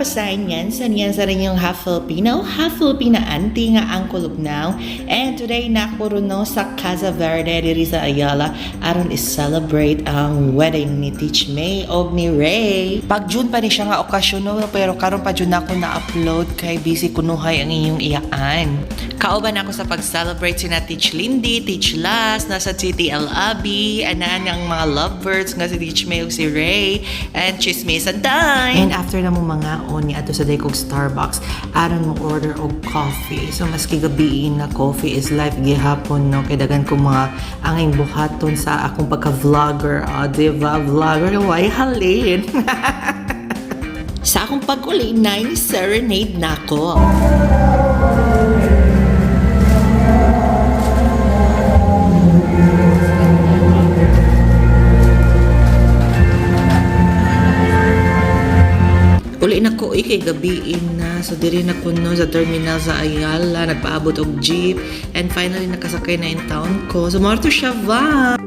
Basahin yan, san yan sa rin yung half Filipino, half Filipina auntie nga ang kulubnaw. And today nakuruno sa Casa Verde diri sa Ayala aron is-celebrate ang wedding ni Teach May og ni Ray. Pag June pa ni siya nga okasyon no, pero karon pa jud nako na-upload kay busy kunuhay ang inyong iyaan. Kauban ako sa pag-celebrate sina Teach Lindy, Teach Las, nasa CTL Abi, anaan ang mga lovebirds nga si Teach May ug si Ray, and chismisan time! And after na mo mga on ni ato sa day kog Starbucks, aron mo order og coffee. So maski gabiin na coffee is life gihapon no, kay dagan ko mga anging buhaton sa akong pagka-vlogger. Ah, diba? Vlogger, why halin? Sa akong pag-uli, nine serenade nako. Uli na ko eh, kay gabiin na. So diri na ko no sa terminal sa Ayala, nagpaabot og jeep and finally nakasakay na in town ko. So mao to siya va.